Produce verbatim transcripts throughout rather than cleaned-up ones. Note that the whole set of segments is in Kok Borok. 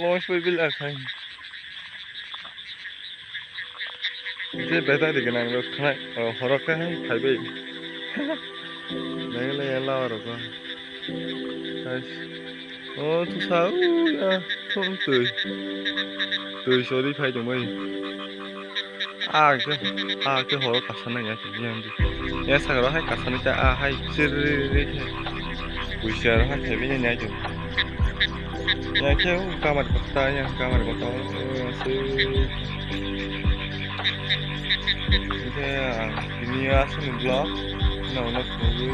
Launch bai bil akhai. Je battery gwnang rok khnai, o, horo khe hai phaibai. Nai le ya lawa rok o. Hai. O, thusa, u, ya, thung twi. Twi sori phai tongbai. A khe, a khe horo kasa nai ya, ya, ya, sakra hai kasa nai ta, a hai chirri khe. Puisa rok hai phaibai nai ya. Ya khe kamar kota, ya kamar kota, ya se. Khe ang tini aswk ni vlog no no khogwi,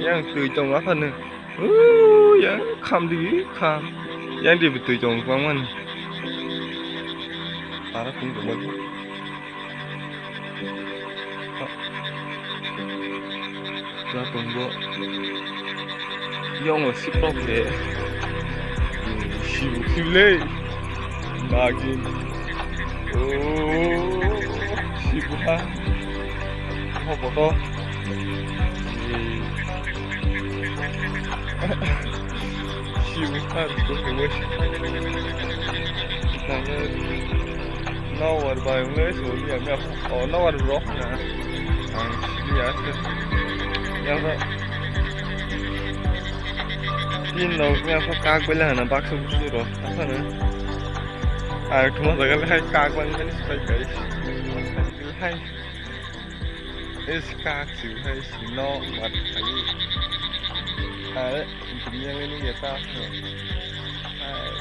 ya twi tong aphano. Uuu, ya kham di kham. Ya di twi tong kwbangma ni. Para kung tong bai. Tabuk bo yong siprok de. Sibu sible. Nagin. Oh, sibu ha. Ho boto. Sibu ha, sibu. Nang. Nawar bai wngwi sori ya, ya, o nawar rok na. Ang sili ya se. Ya ba. Tin rok ya ba kak bai lana baksa busu rok. Asana. Ar thuma jaga le hai kak bai mani spai kai. Hai. Is kak si hai si no mat kai. Are, dunia ini ya ta. Hai.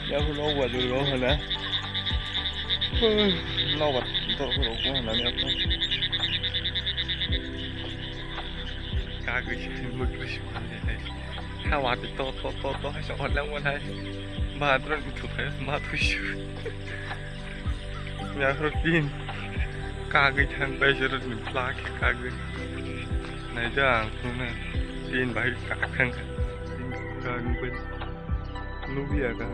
Ya, aku lo buat dulu, mana? Lo buat, untuk aku lo buat, mana ni aku? Kagwi sini mukri sih, mana ni? Hawa tu to, to, to, to, hai soal yang mana? Bahadur itu hai, matu sih. Ya, aku tin. Kagwi thang bai, jero ni plak kagwi. Nai da, aku na tin bai kak thang. Tin kagwi bai. Nubia ka.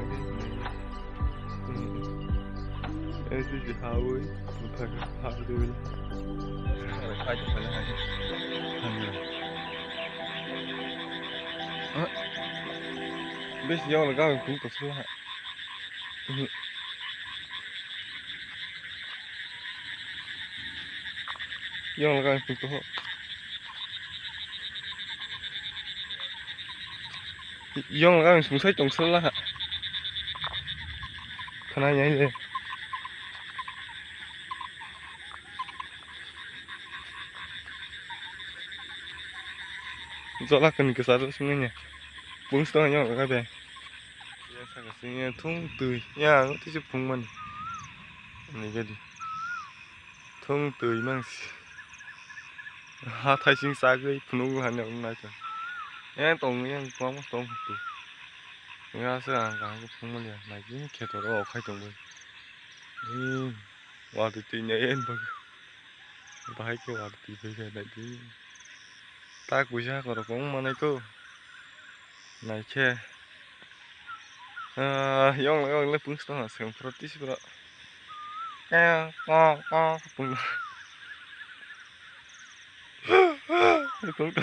Esi ji hawi, muthak hawi. Bes yong la gawin kung to sala. Yong la gawin kung to ho. Yong laga ang sungsai tong sala ha. Khana yai le. Jola kani kisa ro sungni ne. Bung sto yong laga be. Ya saka sing ya thung tui. Ya ang tisi phung man. Ni gadi. Thung tui mang si. Hathai sing chagwi phunuk hani ang naitong. Yang tong yang kwbangma tong tu. Yang se ang kaham khe phunuk manya naidi kheto ro khai tong bai. Hmm. Wadi twi nai en bag. Bahai khe wadi twi bai khai naidi. Tak buisa korok wng manai ko. Naikhe. Ah, yong le, yong le pung stong ha, seng pro tis pro. Eh, ko, ko, pung. Pung to.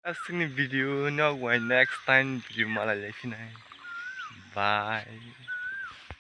Asini video no wai next time video malai lai sinai. Bye.